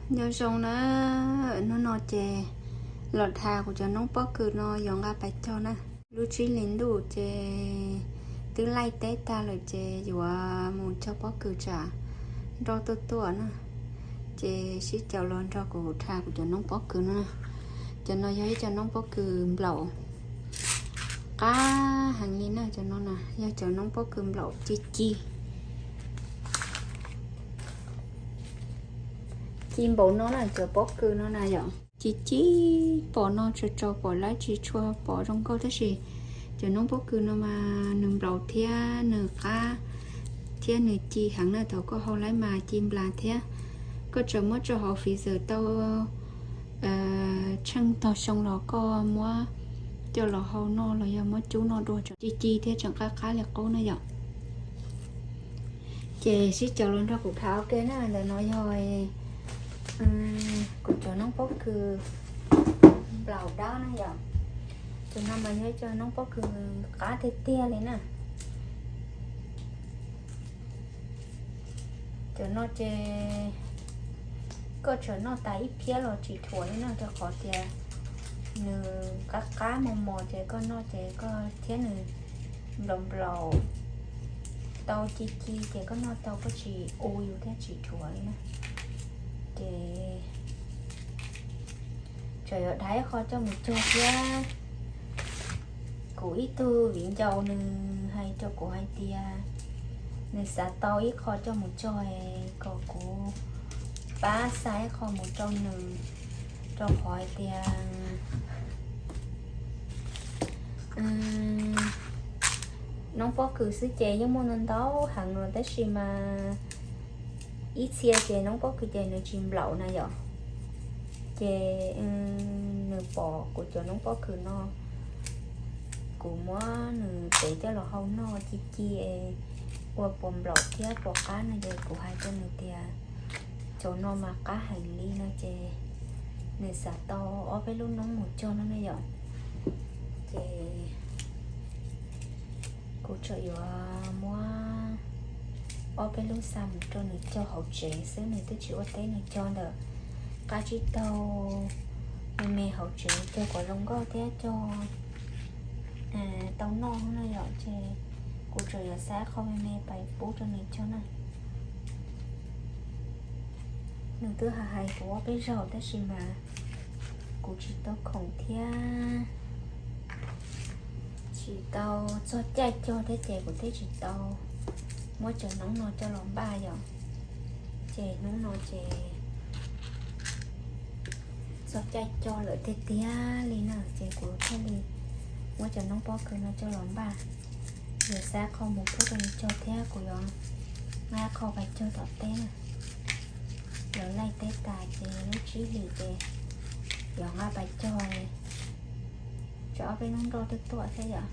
Nyob zoo na, hnub no ces los dhau kuv cov noob pob kws no yuav nqa pais cog na. Lub tsib hlis ntuj ces twb laij teb tag lawm ces yuav mus cog pob kws tsam nroj tuaj tuaj na. Ces sib caum los nrog kuv dhau kuv cov noob pob kws no. Cov no yog ib co noob pob kws nplaum qab heev li na. Cov no na yog cov noob pob kws nplaum ci ci, ci npaum no na. Cov pob kws no na yom, ci ci, pom no tsuas tsaus pom lawv tsis tshua pom zoo nkauj tab sis cov noob pob kws no mas nws nplaum thiab nws qab thiab nws ci heev na. Thaum koj hau lawv mas ci nplas thiab. Koj tseem muab tso hauv freezer tau tsheej tog xyoo los koj muab coj los hau noj los yog muab cub noj dua tseem ci ci thiab tseem qab qab li qub na yom. Ces sib caum los nrog kuv dhau ua ke na. Ntawm no yog kuv cov noob pob kws nplaum dab na yom. Cov no mas yog ib co noob pob kws qab tiag tiag li na. Cov no ces koj tseem noj tas ib phiab los tsis dhuav li na, rau qhov tias nws qab qab mos mos ces koj noj ces koj thiab nws nplaum nplaum tau ci ci ces koj noj tau koj tsis u yus thiab tsis dhuav li na. Ces tseem yuav dhau ib qho coj mus cog thiab. Kuv ib tug viv ncaus nws hais rau kuv hais tias nws xav tau ib qho coj mus cog es kom kuv pab xa ib qho mus rau nws, rau qhov hais tias noob pob kws xwb ces yeej muaj ntau ntau heev no tab sis mas ib txhia ces noob pob kws ces nws tsis nplaum na yom. Ces nws pom kuv cov noob pob kws no, kuv muab nws tev coj los hau noj ci ci es ua puas nplaum thiab puas qab no ces kuv hais rau nws tias cov no mas qab heev li no ces nws xav tau ob peb lub noob mus cog no na yom. Ces kuv tseem yuav muab ob peb lub xa mus rau nws cog hauv tsev xwb, nws twb tsis ua teb, nws cog ntawm qab tsib taug me me hauv tsev cog kom zoo nkauj thiab cog tau noj no yom. Ces kuv tseem yuav xa ib qho me me pais pub rau nws cog na. Nws twb hais hais kuv ob peb zaug tab sis mas kuv tsis tau khoom thiab tsis tau txog caij cog thiab ces kuv thiaj tsis tau muab cov noob no coj los npaj yom. Ces hnub no ces txog caij cog lawm tiag tiag li na ces kuv thiaj li muab cov noob pob kws no coj los npaj. Yuav xa qho mus pub rau nws cog thiab kuv yuav nqa qho pais cog tom teb na. Yuav laij teb tas ces lub tsib hlis ces yuav nqa pais cog tsam ob peb hnub nroj tuaj tuaj thiab yom.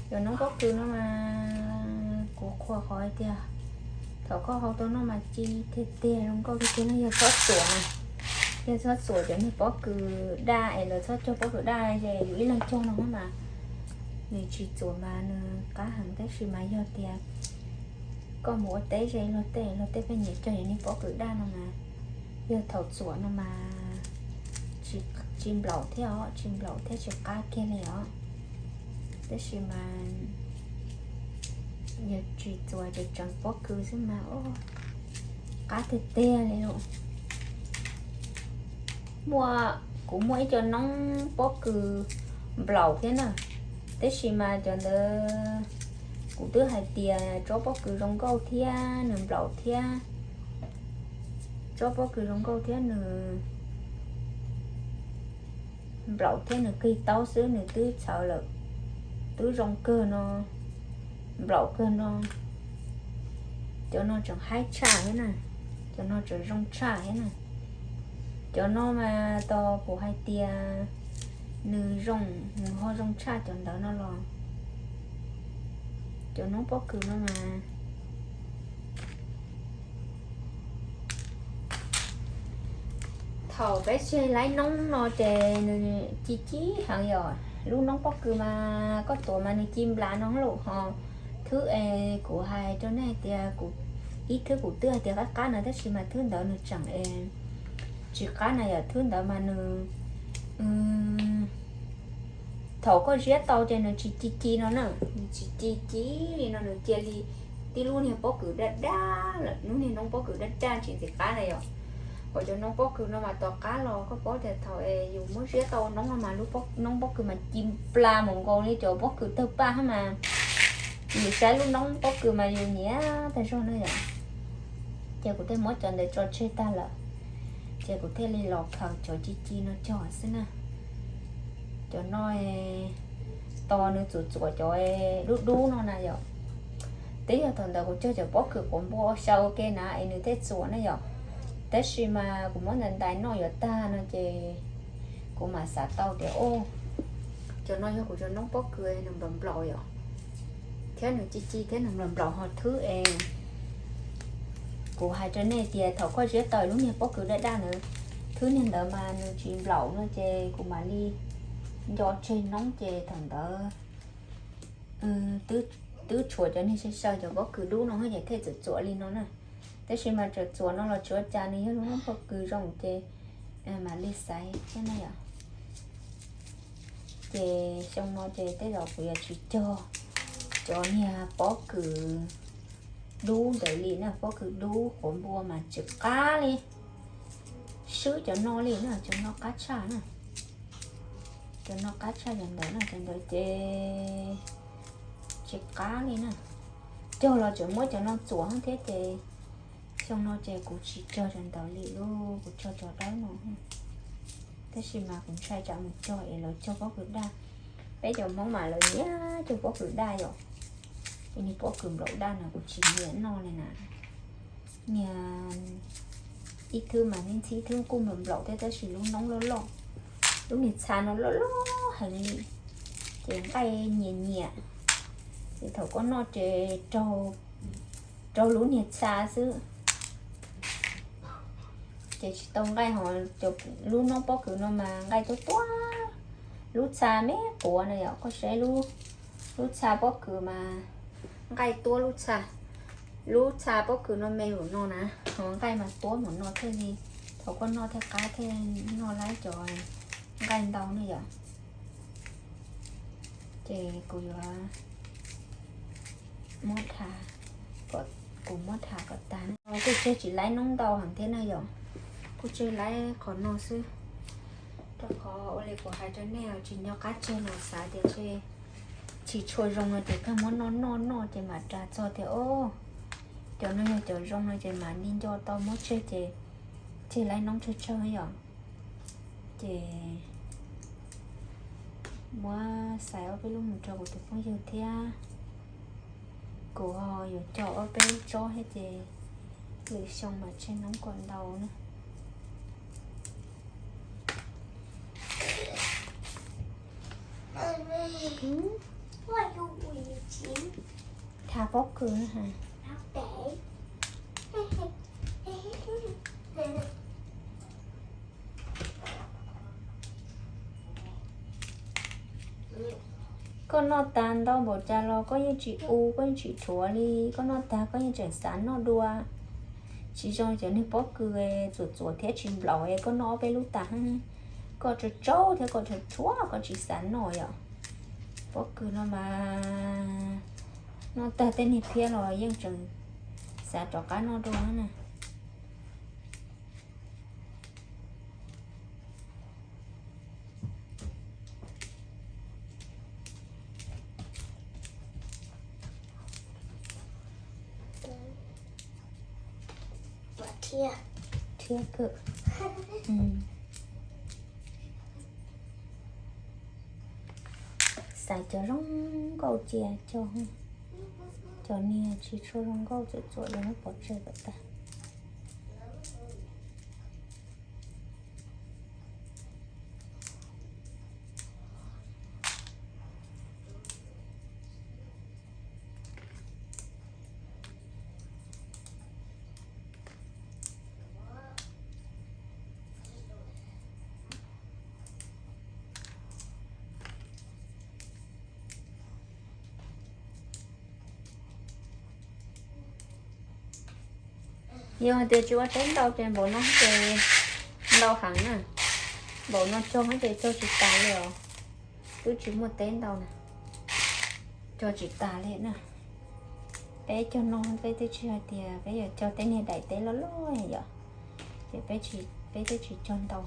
Cov noob pob kws no mas kuv qhuas qhov hais tias thaum koj hau tau noj mas ci tiag tiag zoo nkauj tiag tiag no yog txhob txuam na. Yog txhob txuam cov niag pob kws daj es lawv txhob cog pob kws daj es yus ib leeg cog no mas nws tsis txuam mas nws qab heev tab sis mas yog tias koj mus ua teb ze luag tej, luag tej pheej nyiam cog cov niag pob kws daj no mas yog thaum txuam no mas tsis nplaum thiab os, tsis nplaum thiab tsis qab kiag li os. Tab sis mas yog tsis txuas ces tseem pob kws xwb mas qab tiag tiag li lawm. Muaj, kuv muaj ib co noob pob kws nplaum thiab na, tab sis mas cov ntawd kuv twb hais tias tsob pob kws zoo nkauj thiab nws nplaum thiab, tsob pob kws zoo nkauj thiab nws nplaum thiab nws qig taub xwb nws twb txhawv lawm, twb zoo kawg no, nplaum kawg no. Cov no tseem haib tshaj thiab na, cov no tseem zoo tshaj thiab na. Cov no mas tos kuv hais tias nws zoo, nws ho zoo tshaj cov ntawd no los. Cov noob pob kws no mas thaum peb tseg laib noob no ces nws ci ci heev yom. Lub noob pob kws mas koj tuav mas nws ci nplas no lawm ho. Thwb es kuv hais rau nej hais tias kuv Ib thwb kuv twb hais tias qab qab no tab sis mas thwb ntawd nws tseem tsis qab na yom, thwb ntawd mas nws thaum koj ziab tau ces nws tsis ci ci no na, nws tsis ci ci li no, nws cia li tib lub niag pob kws daj daj lawm, lub niag noob pob kws daj daj tsis ntxim qab na yom. Kom cov noob pob kws no mas tos qab los koj paub tias thaum yus muab ziab tau noob no mas lub noob pob kws mas ci nplas mus nkaus li cov pob kws tawg paj hab mas. Yus saib lub noob pob kws mas yus nyiam tag zog na yom. Ces kuv thiaj muab cov ntawd tso tseg tag lawm, ces kuv thiaj li los khaws cov ci ci no cog xwb na. Cov no tos nws txuam txuam cov dub dub no na yom. Twb yog thaum ntawd kuv cog cov pob kws quav npua xyaw ua ke na es nws thiaj txuam na yom. Tab sis mas kuv muab ntais ntais noj yuav tag no ces kuv mam xav tau tias, o, cov no yog kuv cov noob pob kws nws nplaum nplaum yom, thiab nws ci ci thiab nws nplaum nplaum ho thwb es kuv hais rau nej tias thaum koj ziab tau lub niag pob kws daj daj ntawd, thwb niag ntawd mas nws tsis nplaum no ces kuv mam li nco tseg noob ces thaum ntawd twb tshuav cov niag xyaw xyaw cov pob kws dub no ces thiaj txuam txuam li no na. Tab sis mas txawm txuam no los tsis ua cas, nws yog lub noob pob kws zoo ces mam li xaiv thiab na yom. Ces xyoo no ces tej zaum kuv yuav tsis cog cov niag pob kws dub ntawd li na, pob kws dub quav npua mas tsis qab li. Swb cov no li na, cov no qab tshaj na. Cov no qab tshaj cov ntawd na, cov ntawd ces tsis qab li na. Cog los tseem muab cov no txuam thiab ces xyoo no ces kuv tsis cog cov ntawd li lauj, kuv cog cov dawb no. Tab sis mas kuv ntshai tsam mus cog es lawv cog pob kws daj. Peb cov Hmoob mas lawv nyiam cog pob kws daj yom. Ces niag pob kws nplaum daj no kuv tsis nyiam noj li na. Niag ib thwb mas ntxhib, ib thwb kuj nplaum nplaum thiab tab sis lub noob loj loj, lub niag txha no loj loj heev li. Ces nqaij nyias nyias, ces thaum koj noj ces raug lub niag txha xwb. Ces tsis tau nqaij ho, lub noob pob kws no mas nqaij tuab tuab, lub txha me quav na yom, koj saib lub txha pob kws mas nqaij tuab lub txha. Lub txha pob kws no me npaum no na, ho nqaij mas tuab npaum no thiaj li, thaum koj noj thiaj qab thiaj noj laib cov nqaij ntau na yom. Ces kuv yuav muab, kuv muab thav kom tag. Kuj tseg tsis laib noob ntau heev thiab na yom, kuj tseg laib qhov no xwb. Rau qhov ua li kuv hais rau nej tsis nco qab tseg los xav tias tseg tsis tshua zoo no ces kawg muab noj noj noj ces mam ras txog tias o, cov no yog cov zoo no ces mam li nco tau muab tseg ces tseg laib noob tsawg tsawg yom. Ces muab xaiv ob peb lub mus rau kuv tus phooj ywg thiab. Kuv ho yuav cog ob peb lub tsob thiab ces lwm xyoo mam tseg noob kom ntau na. Thav pob kws na. Koj noj tag ntau npaum cas los koj yeej tsis u, koj yeej tsis dhuav li. Koj noj tag koj yeej tseem xav noj dua. Tsis zoo cov niag pob kws txuam txuam thiab tsis nplaum es koj noj ob peb lub tag, koj tsaug tsaug thiab koj dhuav dhuav koj tsis xav noj yom. Pob kws no mas noj tag tej niag phiab los yeej tseem xav rov qab noj dua na. Thiab kawg. Xaiv cov zoo nkauj cia cog, cov niag tsis tshua zoo nkauj txuam txuam los muab pov tseg kom tag. Yog hais tias tsis ua teb ntau ces npaum no ces ntau heev na. Npaum no cog ces cog tsis tas li os. Twb tsis muaj teb ntau na, cog tsis tas li na. Peb cog no peb twb tsis hais tias peb yuav cog tej niag daim teb loj loj yom, ces peb twb tsis cog ntau.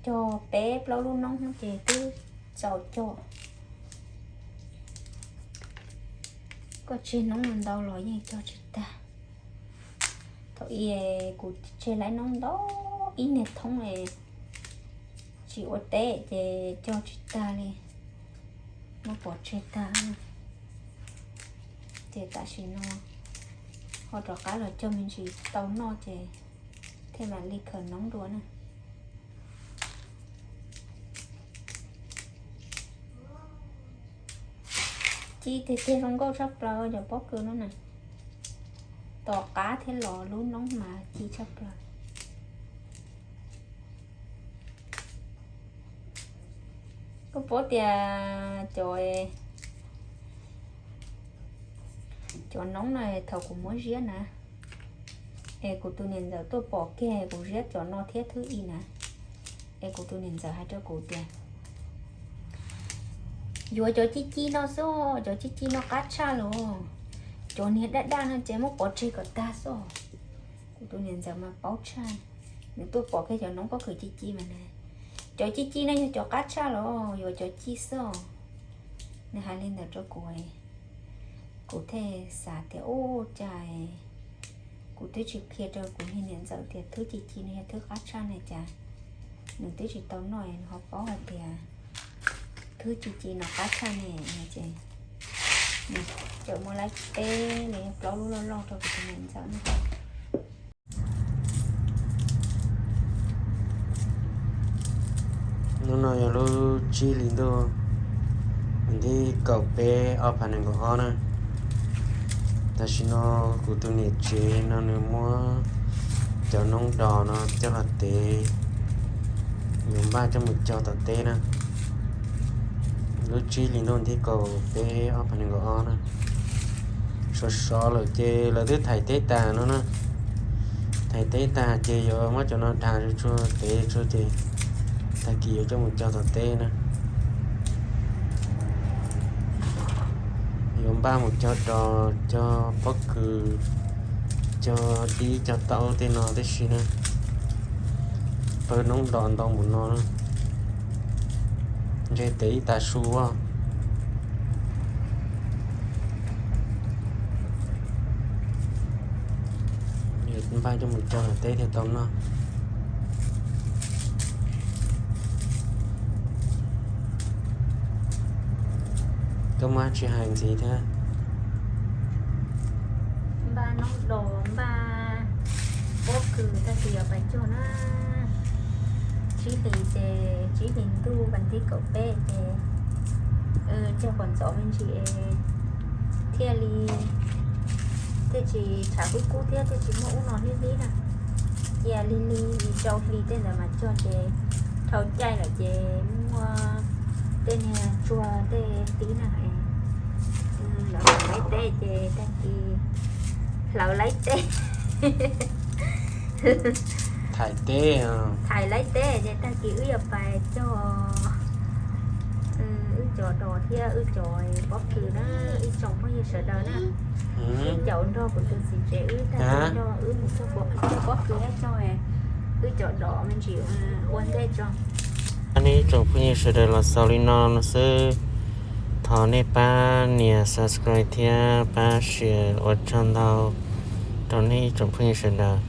Cog peb plaub lub noob ces twb txaus cog. Koj tseg noob ntau los yeej cog tsis tag. Thaum i kuv tseg lawm noob ntau ib niag thoob, tsis ua teb ces cog tsis tag li, muab pov tseg tag. Ces tam sim no ho rov qab los cog me ntsis tau noj ces thiaj mam li khaws noob dua na. Ci tiag tiag, zoo nkauj tshaj plaws cov pob kws no na. Tos qab thiab los lub noob mas ci tshaj plaws. Koj paub tias cov, cov noob na thaum kuv muab ziab na, es kuv tus niam ntxawm tuaj pom kiag kuv ziab cov no thiab thwb i na, es kuv tus niam ntxawm hais rau kuv tias, yuav cov ci ci no xwb, cov ci ci no qab tshaj los, cov niag daj daj no ces muab pov tseg kom tag xwb. Kuv tus niam ntxawm mas paub tshaj, nws tuaj pom kiag cov noob pob kws ci ci mas na, cov ci ci no yog cov qab tshaj los, yuav cov ci xwb. Nws hais li ntawd rau kuv, kuv thiaj xav tias ua cas kuv twb tsis qhia rau kuv niag niam ntxawm tias thwb ci ci no yog thwb qab tshaj ne, cas nws twb tsis tau noj nws ho paub hais tias thwb ci ci no qab tshaj ne. Ces nws txawm muab lawv peb los yog plaub lub loj loj rau kuv tus niam ntxawm na. Hnub no yog lub tsib hlis ntuj vas thib kaum peb ob phav nees nkaum ob na. Tam sim no kuv tus niam tsev no nws muab cov noob dos no coj los tev, yuav npaj coj mus cog tom teb na. Lub tsib hlis ntuj vas thib kaum peb ob phav nees nkaum ob na. Sov sov lawm ces lawv twb thaij teb tas no na. Thaij teb tas ces yuav muab cov no dag tsuag tsuag tev tsuag ces tag kis yuav coj mus cog tom teb na. Yuav npaj mus cog dos, cog pob kws, cog dib cog taub tej no tib si na. Pawg noob dos ntau npaum no na. Ntshe tev ib tag su. Yuav npaj coj mus cog tom teb thiaj tau noj. Koj muaj dab tsi hais ntxiv thiab? Npaj noob dos, npaj pob kws, tag kis yuav pais cog na. Tsib hlis ces, tsib hlis ntuj vas thib kaum peb ces cog kom ntxov me ntsis thiaj li, thiaj tsis tshav kub kub thiab thiaj tsis muaj ub no hlib hlib na. Cia lig lig li rau hli tej ntawd mas cog ces dhau caij lawm ces muaj tej niag tsuag tej tib na. Lawv hlawv laib teb ces tag kis, hlawv laib teb, thaij teb, thaij laib teb ces tag kis wb yuav pais cog wb cov dos thiab wb cov pob kws na, ib tsoom phooj ywg sawv daws na. Ib caum nrog kuv tus txiv tsev wb tag kis nrog wb mus cog pob kws thiab cog wb cov dos me ntsis ua ntej tso. Nej ib tsoom phooj ywg sawv daws los xaus li no no xwb. Thov nej pab nias subscribe thiab pab share ua tsaug ntau rau nej ib tsoom phooj ywg sawv daws.